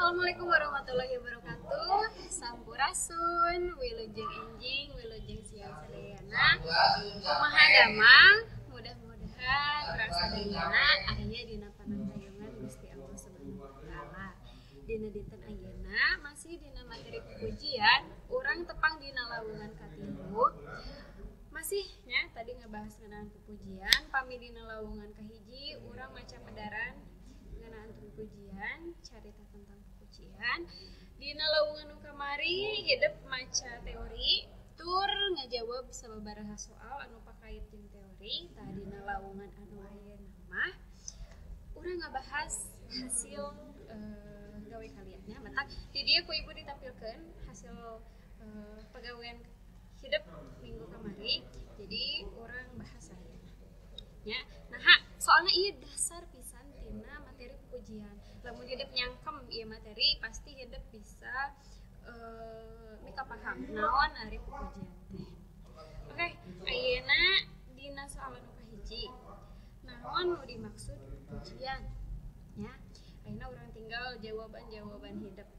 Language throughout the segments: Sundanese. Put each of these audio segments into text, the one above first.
Assalamualaikum warahmatullahi wabarakatuh. Sampurasun, wilujeng enjing, wilujeng siang sadayana. Kumaha damang, mudah-mudahan urang sadayana aya dina panangtayungan Gusti Allah Subhanahu wa taala. Dina dinten ayeuna masih dina materi pujian, urang tepang dina lawungan katilu. Masih nya tadi ngebahas ngeunaan pujian, pami dina lawungan kahiji urang maca pedaran ngeunaan pujian, carita tentang pujian. Dina lawungan nu kamari hidep maca teori, tur ngajawab sababaraha soal anu pakait jeung teori. Tah dina lawungan anu ayeuna mah urang ngabahas hasil gawe kaliannya. Matak di dieu ku ibu ditampilkeun hasil pagawean hidep minggu kamari. Jadi urang bahas ayeuna nya. Nah, soalnya ieu dasar pisan tina materi pujian. Lamun hidep nyangkem ieu materi pasti hidep bisa mika paham naon ari pujian teh. Oke, ayeuna dina soal anu kahiji. Naon nu dimaksud pujian? Ya, ayeuna urang tinggal jawaban-jawaban hidep.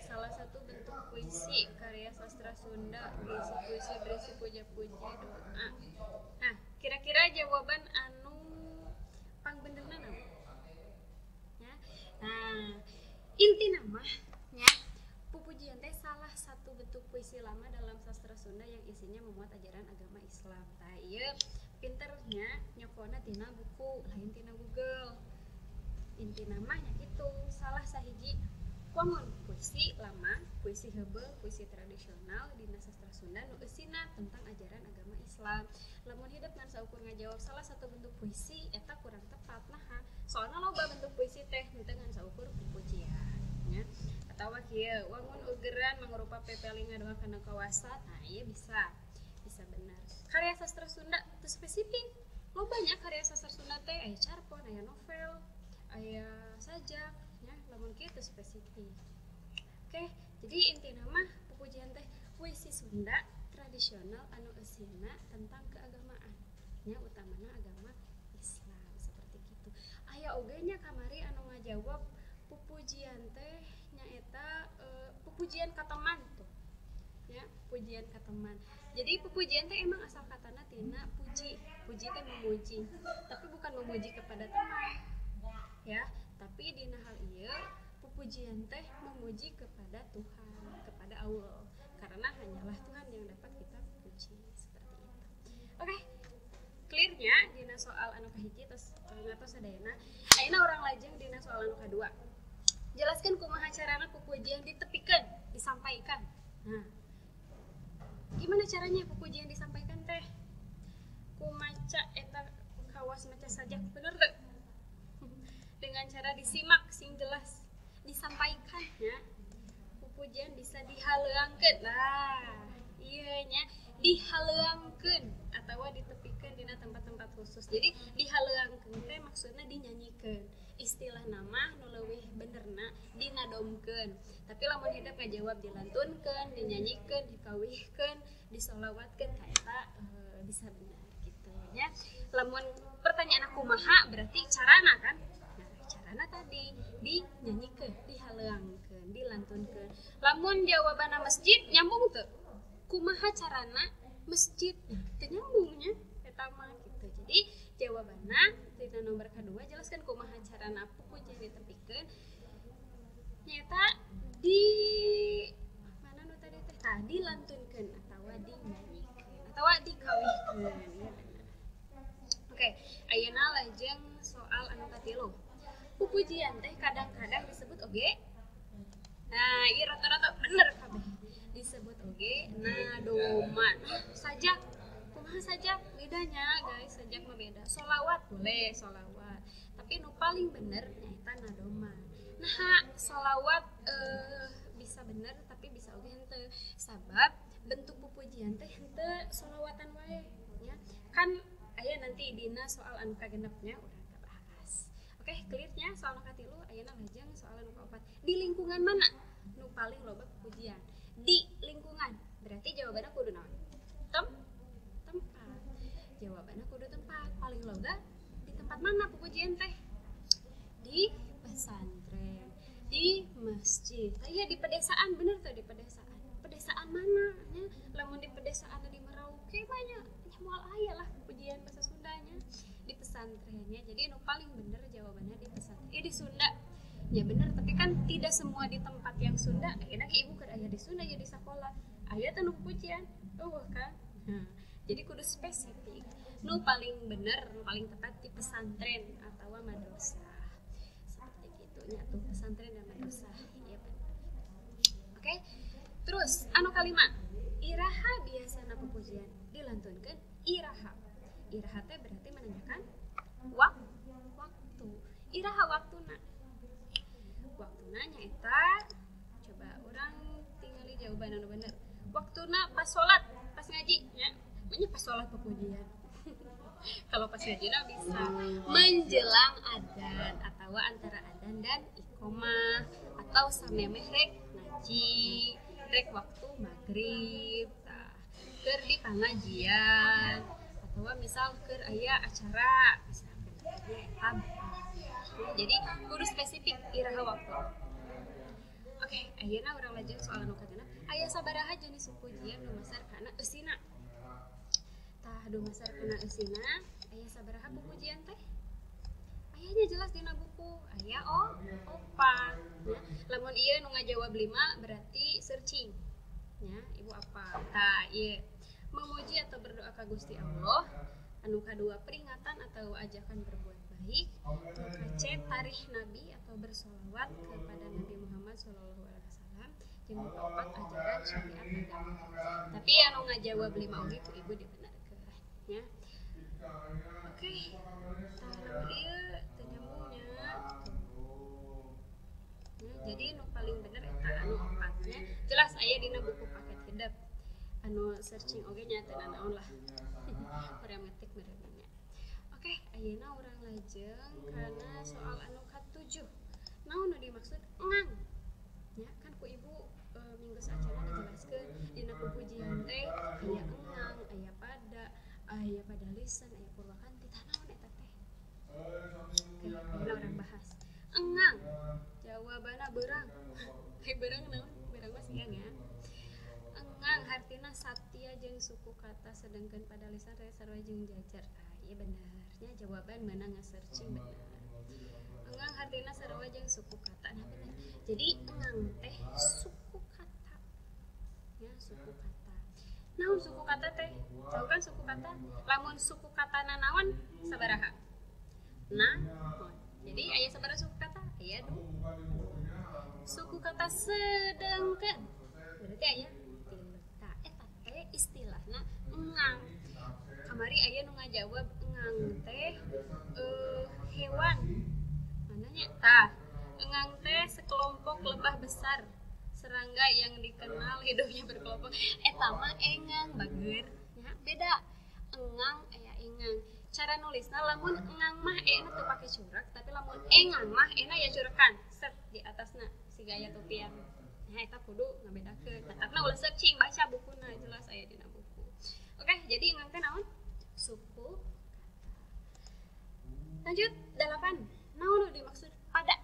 Salah satu bentuk puisi karya sastra Sunda berisi puisi berisi puja-puji doa. Nah, kira-kira jawaban anu pangbenerna naon? Ya. Nah, intina mah nya pupujian teh salah satu bentuk puisi lama dalam sastra Sunda yang isinya memuat ajaran agama Islam. Tah ieu pinternya nyokona tina buku lain tina Google. Intina mah nya kitu, salah sahiji wangun puisi lama, puisi heubeul, puisi tradisional dina sastra Sunda nu eusina tentang ajaran agama Islam. Lamun hidep ngan saukur ngajawab salah satu bentuk puisi eta kurang tepat. Naha, soalna loba bentuk puisi teh henteu ngan saukur pupujian nya. Atawa kieu, wangun ugeran mangrupa pepeling ngadoa kana kawasa. Nah, ieu bisa benar. Karya sastra Sunda teu spesifik. Loba nya karya sastra Sunda teh aya carpon, aya novel, aya sajak nya, lamun kieu teu spesifik. Oke, jadi intina mah pupujian teh puisi Sunda tradisional anu eusina tentang keagamaan nya, utamana agama Islam seperti gitu. Aya oge nya kamari anu ngajawab pupujian teh nyaeta pupujian ka teman tuh. Ya, pujian ka teman. Jadi pupujian teh emang asal katana tina puji. Puji teh memuji, tapi bukan memuji kepada teman. Ya, tapi dina hal ieu pupujian teh memuji kepada Tuhan, kepada Allah. Karena hanyalah Tuhan yang dapat kita puji seperti itu. Oke, clearnya dina soal anu kahiji tos ngatos sadayana. Ayeuna urang lajeng dina soal anu kadua. Jelaskan kumaha carana pupujian ditepikeun, disampaikan. Nah, gimana caranya pupujian disampaikan teh? Kumaca eta kawas maca sajak bener teu? Dengan cara disimak sing jelas, disampaikan ya. Pupujian bisa dihaleuangkeun. Nah, ieu nya dihaleuangkeun atawa ditepikeun dina tempat-tempat khusus. Jadi dihaleuangkeun teh maksudna dinyanyikeun. Istilah nama nu leuwih benerna dinadomkeun. Tapi lamun hidep ngajawab dilantunkeun, dinyanyikeun, dikawihkeun, disolawatkeun ka eta bisa bener gitu nya. Lamun pertanyaan kumaha berarti carana kan? Nah, carana tadi dinyanyikeun, dihaleuangkeun, dilantunkeun. Lamun jawabanna masjid nyambung teu? Kumaha carana masjid? Teu nyambungnya eta mah gitu. Jadi jawabanna tina nomor kedua jelaskan kumaha carana pupujian ditepikeun nyaeta di mana nu tadi teh? Tah dilantunkeun atawa dinyanyikeun atawa dikawihkeun. Ya bener. Oke, ayeuna lajeng soal anu katilu. Pupujian teh kadang-kadang disebut oge. Nah, ieu rata-rata bener kabeh. Disebut oge nadoman. Sajak. Kumaha sajak? Bedanya guys, sajak mah beda. Solawat boleh, solawat. Tapi nu paling bener nyaeta nadoman. Nah, solawat bisa bener tapi bisa oge henteu. Sabab bentuk pupujian teh henteu solawatan wae nya. Kan aya nanti dina soal anu kagenepnya urang teh bahas. Oke, clearnya soal nu katilu, ayeuna lajeng soal anu kaopat. Di lingkungan mana nu paling loba pujian? Di lingkungan. Berarti jawabanna kudu naon? Tempat. Jawabanna kudu tempat. Paling loba di tempat mana pupujian teh? Di pesantren, di masjid. pedesaan, bener tuh di pedesaan. Pedesaan mana nya? Lamun di pedesaan di Merauke banyak nya moal aya lah pujian bahasa Sundanya. Di pesantrennya. Jadi nu paling bener jawabannya di pesantren. Di Sunda. Ya bener, tapi kan tidak semua di tempat yang Sunda. Ayeuna ge ibu keur aya di Sunda ya di sakola. Aya teh nu pujian. Eueuh kan. Nah, jadi kudu spesifik. Nu paling bener, nu paling tepat di pesantren atau madrasah. Seperti gitunya tuh, pesantren dan madrasah. Ya bener. Oke. Terus anu kalima, iraha biasana pupujian dilantunkeun iraha. Iraha teh berarti menanyakan waktu. Iraha waktuna. Waktuna nyaeta coba urang tingali jawaban anu bener. Waktuna pas salat, pas ngaji nya. Nya pas salat pupujian. Kalau pas ngaji bisa menjelang adzan atau antara adzan dan iqomah atau samemeh rek ngaji, rek waktu maghrib, tah keur di pangajian atau misal keur aya acara misalkan eta. Jadi kudu spesifik iraha waktu. Oke, ayeuna urang lanjut soal anu kagenep. Aya sabaraha jenis pujian dumasar kana eusina? Tah dumasar kana eusina aya sabaraha pupujian teh? Ayanya jelas dina buku, aya opat. Ya. Lamun ieu nu ngajawab 5 berarti searching. Ya, ibu apa? Tah ieu memuji atau berdoa ka Gusti Allah, anu kadua peringatan atau ajakan berbuat baik, anu ka C tarikh nabi atau bersolawat kepada Nabi Muhammad sallallahu alaihi wasallam, jeung nu kaopat ajaran syariat agama. Tapi anu ngajawab 5 oge ku ibu dibenarkeun nya. Oke. Tah lamun ieu teu nyambungnya. Ya, jadi nu paling bener eta anu opatnya. Jelas aya dina buku paket hidup. Anu searching oge nya teu nanaon lah. Urang ngetik meureun nya. Oke, ayeuna urang lajeng kana soal anu ka-7. Naon nu dimaksud engang? Ya, kan ku ibu minggu saacana dijelaskeun dina pupujian teh aya engang, aya pada lisan, aya purwakanti. Tah naon eta teh? Oke, ayeuna urang bahas. Engang. Jawabanna beurang. Hei beurang naon? Beurang mah siang ya. Engang hartina satya jeung suku kata sedangkan pada lisan teh sarua jeung jajar. Ah, iya bener nya jawaban mana nge-searching bener. Engang hartina sarua jeung suku kata. Nah bener. Jadi engang teh suku kata. Ya, suku kata. Naon suku kata teh? Tahu kan suku kata? Lamun suku katana naon sabaraha? Naon. Jadi aya sabaraha suku kata? Aya dua. Suku kata sedengkeun. Berarti aya tilu. Tah eta teh istilahna engang. Kamari aya nu ngajawab engang teh hewan. Mananya tah engang teh sekelompok lebah besar serangga yang dikenal hidupnya berkelompok. Eta mah engang bager nya beda. Engang aya engang. Cara nulisna lamun engang mah e-na teu pake curak, tapi lamun engang mah e-na ya curekan set di atasna siga aya topian. Nah eta kudu ngabedakeun. Tatapna ulah searching, baca bukuna jelas aya dina buku. Oke, jadi engang teh naon? Suku kata. Lanjut 8. Naon nu dimaksud pada?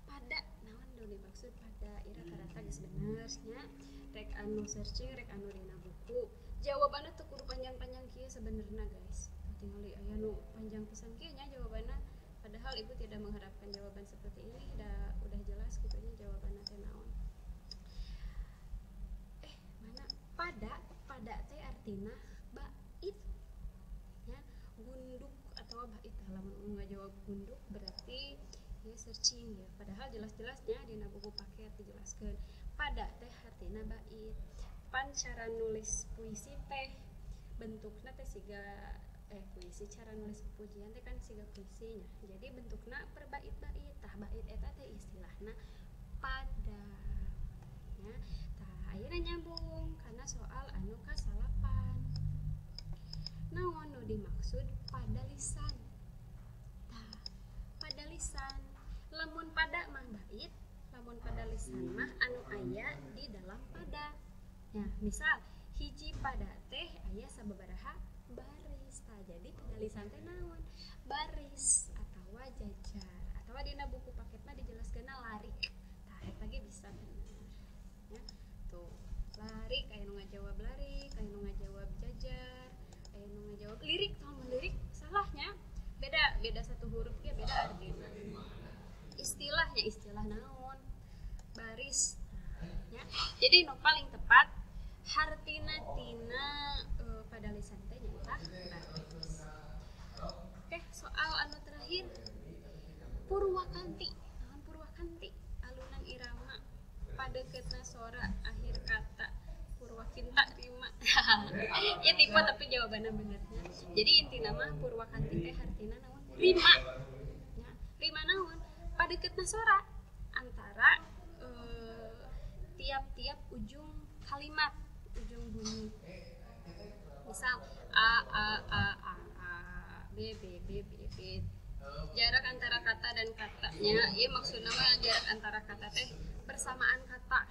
Pada naon nu dimaksud pada? Ieu rata-rata geus bener nya. Rek anu searching, rek anu dina buku. Jawabanna teu kudu panjang-panjang kieu sebenarnya guys. Tinggal aya nu panjang pisan kieu nya jawabanna. Padahal ibu tidak mengharapkan jawaban seperti ini, udah jelas gitu nya jawabanna teh naon. Mana pada? Pada teh artina bait. Ya, gunduk atau bait. Lamun ngajawab gunduk berarti ya searching ya. Padahal jelas-jelasnya dina buku paket dijelaskeun. Pada teh artina bait. Pan cara nulis puisi teh bentukna teh siga puisi, cara nulis pujian teh kan siga puisinya. Jadi bentukna per bait-bait. Tah bait eta teh istilahna pada. Ya, tah ayeuna nyambung kana soal anu ka-salapan. Naon nu dimaksud pada lisan? Tah, pada lisan. Lamun pada mah bait, lamun pada lisan mah anu aya di dalam pada. Ya, misal hiji pada teh aya sababaraha baris. Tah, jadi pada lisan teh naon? Baris atawa jajar. Atawa dina buku paket mah dijelaskeunna larik. Tah, eta ge bisa bener. beda satu huruf ge beda artina. Istilahnya istilah naon? Baris. Ya. Jadi nu paling tepat hartina tina padalisan teh nyaeta baris. Oke, soal anu terakhir Purwakanti. Naon Purwakanti? Alunan irama padeukeutna sora akhir kata Purwakinta rima. Ya tipe tapi jawabannya benernya. Jadi intina mah Purwakanti teh hartina naon? Rima. Ya, rima naon? Padeukeutna sora antara tiap-tiap ujung kalimat, ujung bunyi. Misal a a a a a b b b b b. Jarak antara kata dan katanya, ya maksudnya mah jarak antara kata teh persamaan kata.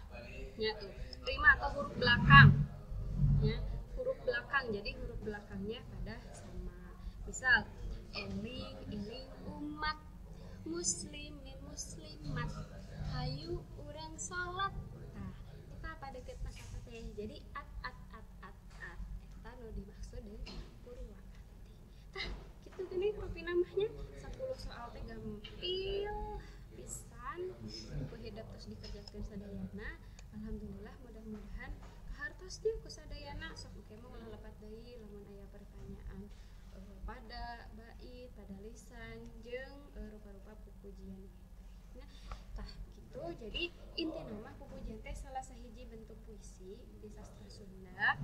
Ya tuh. Rima atau huruf belakang. Ya, huruf belakang. Jadi huruf belakangnya pada sama. Misal eling eling umat muslimin muslimat hayu urang salat. Tah, eta padeukeutna kata teh. Jadi at at at at at eta nu dimaksud dengan Purwakanti. Tah, kitu geuning rupina mah nya 10 soal teh gampil pisan ku hidep terus dikerjakeun sadayana. Alhamdulillah mudah-mudahan kahartos nya ku sadayana. Sok engke mah ulah lepat deui lamun aya pertanyaan pada bait, pada lisan jeung rupa-rupa pupujian we teh. Nah, tah gitu. Jadi intina mah pupujian teh salah sahiji bentuk puisi di sastra Sunda,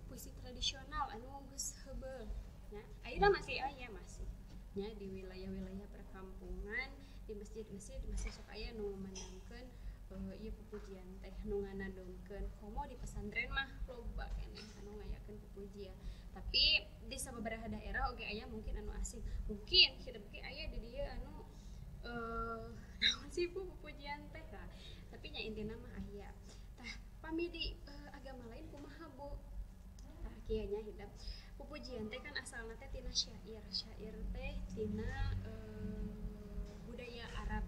puisi tradisional anu geus heubeul nya. Ayeuna masih aya masih nya di wilayah-wilayah perkampungan, di masjid-masjid masih sok aya nu ngumandangkeun ieu pupujian teh nu nganadongkeun. Komo di pesantren mah loba keneh anu ngayakeun pupujian. Tapi di sababaraha daerah oge aya mungkin anu asing. Mungkin hidup ge aya di dieu anu naon sih Bu pupujian teh lah. Tapi nya intina mah aya. Tah pami di agama lain kumaha Bu? Tah kieu nya hidep. Pupujian teh kan asalna teh tina syair. Syair teh tina budaya Arab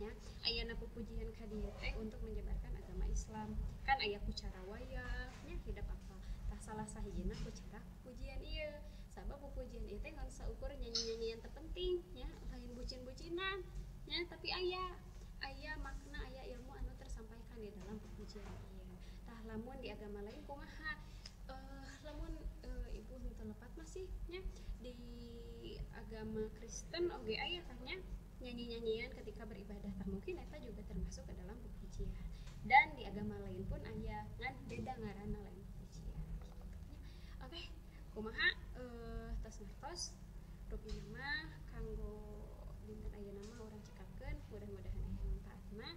nya. Ayana pupujian ka dieu teh untuk menyebarkan agama Islam. Kan aya ku cara wayah nya hidep apa. Tah salah sahijina ku cara pupujian ieu. Sabab pupujian ieu teh ngan saukur nyanyi-nyanyian teu penting nya, lain bucin-bucinan nya, tapi aya aya makna, aya ilmu anu tersampaikan di dalam pupujian ieu. Tah lamun di agama lain kumaha? Lamun ibu henteu lepat masih nya di agama Kristen oge aya tah nya nyanyi-nyanyian ketika beribadah. Tah mungkin eta juga termasuk ke dalam pupujian. Dan di agama lain pun aya ngan beda ngaranna lain pupujian. Oke, kumaha tos ngartos rupina mah kanggo dinten ayeuna mah urang cekapkeun, mudah-mudahan aya manfaatna.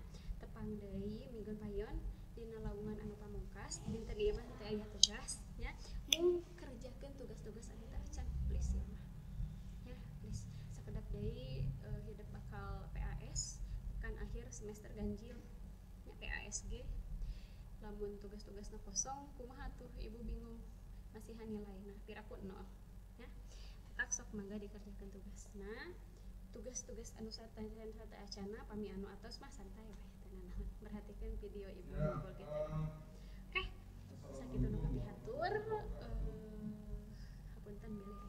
Tepang deui minggon payon dina lawungan anu pamungkas. Dinten ieu mah teu aya tugas nya, mung kerjakeun tugas-tugas anu teu acan please ya mah. Ya, please. Sakedap deui hidep bakal PAS kan akhir semester ganjil nya PASG. Lamun tugas-tugasna kosong kumaha tuh ibu bingung masihan nilai. Nah, piraku nol ya. Tetap sok mangga dikerjakan tugasna. Tugas-tugas anu sata acana pami anu atos mah santai we teu nanaon. Perhatikan video ibu ngumpul gitu. Oke, sakitu nu kapihatur. Hapunten bilih